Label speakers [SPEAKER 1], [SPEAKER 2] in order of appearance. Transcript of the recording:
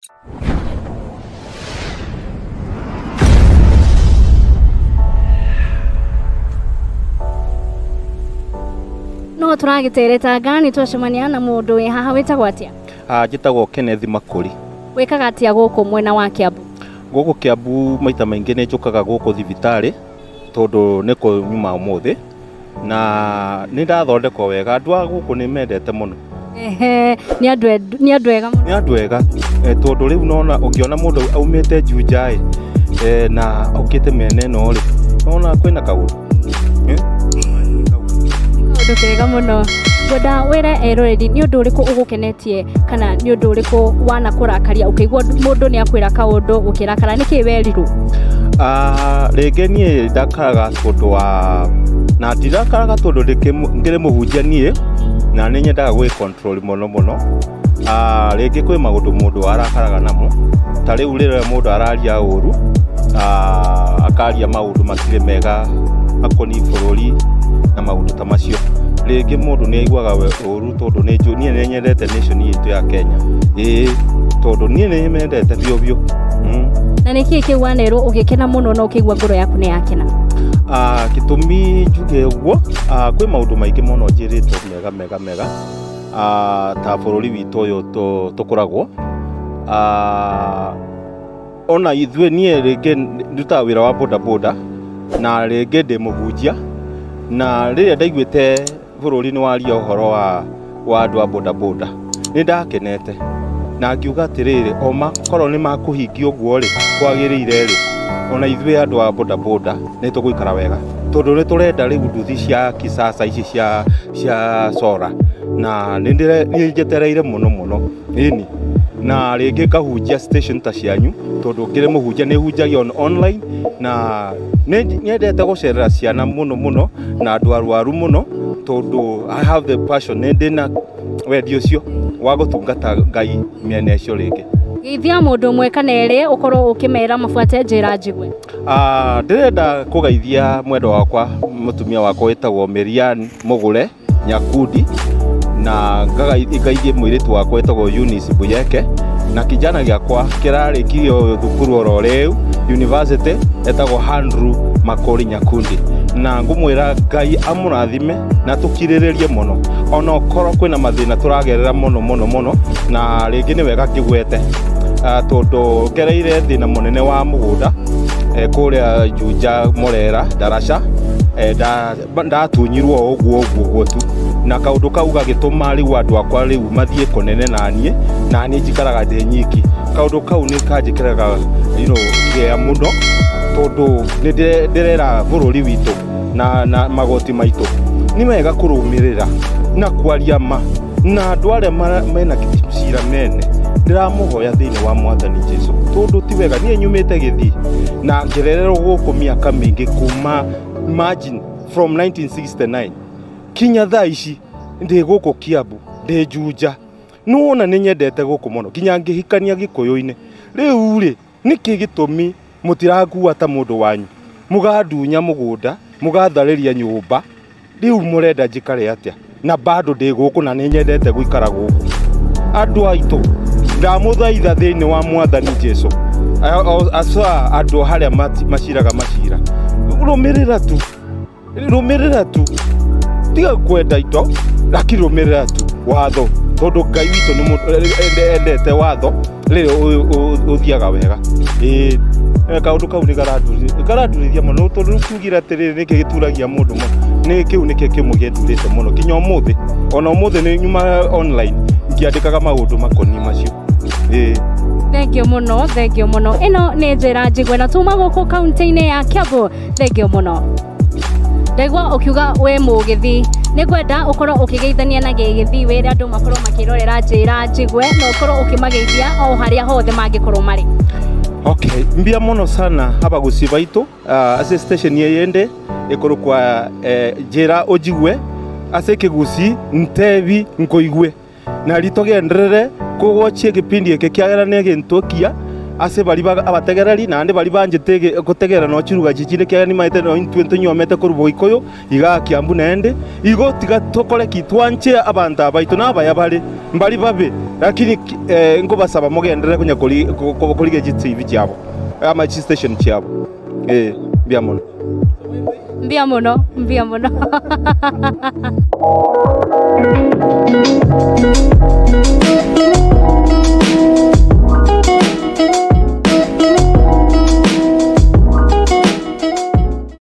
[SPEAKER 1] No tũragĩteretanga nĩ twacemania na mũndũ wĩ haha wĩtagwo atĩa?
[SPEAKER 2] Njĩtagwo Kenneth Makũri.
[SPEAKER 1] Wĩkaga atĩa gũkũ mwena wa Kiambu?
[SPEAKER 2] Gũkũ Kiambu maita maingĩ nĩ njũkaga gũkũ thibitarĩ tondũ nĩkuo nyuma ũmũthĩ na nĩ ndathondekwo wega. Andũ a gũkũ nĩ mendete mũno.
[SPEAKER 1] Ehe, nĩ andũ ega mũno.
[SPEAKER 2] Nĩ andũ ega tondũ rĩu nona ũngĩona mũndũ aumĩte Juja ĩ na okĩte mĩena ĩno rĩ, nona kwĩna kaũndũ.
[SPEAKER 1] Kaũndũ kega mũno. Ngwenda wĩre eroreri nĩ ũndũ ũrĩkũ ũgũkenetie kana nĩ ũndũ ũrĩkũ wanakũrakaria ũkĩigua mũndũ nĩ akwĩra kaũndũ ũkĩrakara, nĩkĩ werirwo?
[SPEAKER 2] Rĩngĩ niĩ ndakaraga tondũ wa na ndirakaraga tondũ ngĩrĩ mũhunjia niĩ na nĩ nyendaga gwĩ control mũno mũno. Rĩngĩ kwĩ maũndũ mũndũ arakaraga namo ta rĩu rĩrĩa mũndũ araria ũru, akaria maũndũ matirĩ mega akoniĩ bũrũri na maũndũ ta macio. Rĩngĩ mũndũ nĩ aiguaga ũru tondũ niĩ nĩ nyendete nation itũ ya Kenya. Ĩĩ, tondũ niĩ nĩ nyendete biũ biũ.
[SPEAKER 1] Na nĩkĩ kĩu wanerwo ũgĩkena mũno na ũkĩigua ngoro yaku nĩ yakena?
[SPEAKER 2] Gĩtũmi njuge ũguo, kwĩ maũndũ maingĩ mũno njĩrĩtwo mega mega mega, ta bũrũri witũ ũyũ tũkoragwo. Ona ithuĩ niĩ rĩngĩ ndutaga wĩra wa boda boda na rĩngĩ ndĩ mũhunjia, na rĩrĩa ndaiguĩte bũrũri nĩ waria ũhoro wa andũ a boda boda nĩ ndakenete na ngiuga atĩrĩrĩ, o makorwo nĩ makũhingia ũguo rĩ kwagĩrĩire rĩ, ona ithuĩ andũ a boda boda nĩ tũgũikara wega tondũ nĩ tũrenda rĩu nduthi cia kisasa ici cia sora na nĩ njetereire mũno mũno ĩni. Na rĩngĩ ngahunjia station ta cianyu tondũ ngĩrĩ mũhunjia nĩ hunjagia online na nĩ nyendete gũcerera ciana mũno mũno na andũ arwaru mũno tondũ I have the passion, nĩ ndĩna wendi ũcio wa gũtungata Ngai mĩena ĩcio rĩngĩ.
[SPEAKER 1] Geithia mũndũ ũmwe kana erĩ ũkorwo ũkĩmera mabuate njĩra njigue.
[SPEAKER 2] Ndĩrenda kũgeithia mwendwa wakwa mũtumia wakwa wĩtagwo Miriam Mũgũre Nyakundi na ngaithie mũirĩtu wakwa wĩtagwo Eunice Buyeke na kijana gĩakwa kĩrarĩkirio thukuru oro rĩu university etagwo Andrew Makori Nyakundi na ngũmwĩra Ngai amũrathime na tũkirĩrĩrie mũno ona okorwo kwĩna mathĩna tũragerera mũno mũno mũno na rĩngĩ nĩ wega ngĩgwete tondũ ngereire thĩna mũnene wa mũgũnda kũrĩa Juja Morera Darasha, ndatunyirwo ũguo ũguo ũguo tu na kaũndũ kau gagĩtũma rĩu andũ akwa rĩu mathiĩ kũnene naniĩ na niĩ njikaraga ndĩ nyiki. Kaũndũ kau nĩ kanjĩkĩraga kĩeha mũno tondũ nĩ ndĩrera bũrũri witũ na magoti maitũ nĩ wega kũrũmĩrĩra na kwaria ma na andũ arĩa mena cira mene ndĩramũhoya thĩinĩ wa Mwathani Jesũ tondũ ti wega. Niĩ nyumĩte Gĩthii na ngĩrererwo gũkũ mĩaka mĩingĩ kuma imagine from 1969 kinya thaa ici ndĩ gũkũ Kiambu ndĩ Juja. Nĩwona nĩ nyendete gũkũ mũno nginya ngĩhikania Gĩkũyũ-inĩ. Rĩu rĩ nĩkĩ gĩtũmi mũtirakua ta mũndũ wanyu, mũgandunya mũgũnda mũgatharĩria nyũmba, rĩu mũrenda njikare atĩa na bado ndĩ gũkũ na nĩ nyendete gũikara gũkũ. Andũ aitũ ndamũthaitha thĩinĩ wa Mwathani Jesũ, asa andũ harĩa maciraga macira, rũmĩrĩra tu, rũmĩrĩra tu, tiga kwenda indo lakini rũmĩrĩra tu watho tondũ Ngai witũ nĩ endete watho rĩrĩa ũthiaga wega. Ĩĩ, kaũndũ kau nĩ karandurithia mũno tondũ tugire atĩrĩrĩ nĩkĩ gĩturagia mũndũ mũno, nĩ kĩu nĩkĩo kĩmwe gĩndurĩte mũno kinya ũmũthĩ. Ona ũmũthĩ nĩ nyuma online ngĩandĩkaga maũndũ makoniĩ macio. Ĩĩ.
[SPEAKER 1] Thank you mũno, thank you mũno. Ĩno nĩ njĩra njigue na tuma gũkũ kaunti-inĩ ya Kiambu. Thank you mũno. Ndaigua ũkiuga wĩ mũgĩthii, nĩ ngwenda ũkorwo ũkĩgeithania na gĩgĩthii wĩre andũ makorwo makĩrorera njĩra njigue na ũkorwo ũkĩmageithia o harĩa hothe mangĩkorwo marĩ.
[SPEAKER 2] Okay, mbia mũno sana abagusi baitũ ase station yeyende ĩkorwo kwa njĩra ũnjigue ase kĩguci ntebi nkoigue na ritogenderere kũgwachie gĩpindi gĩkĩ kĩagera nĩ gĩntũkia Ase bari abategereri naende bari banjete gotegera no chiruga chichire kiagera nimaete no intwe ntonyomete korwa Boikoyo iga Kiambu naende igo tiga tokore ki twanche abanto abaito na abaya bare mbari babe lakini nkobasaba mogendere konya koriga chitivi chiabo ama chi station chiabo mbia mono
[SPEAKER 1] mbia mono mbia mono.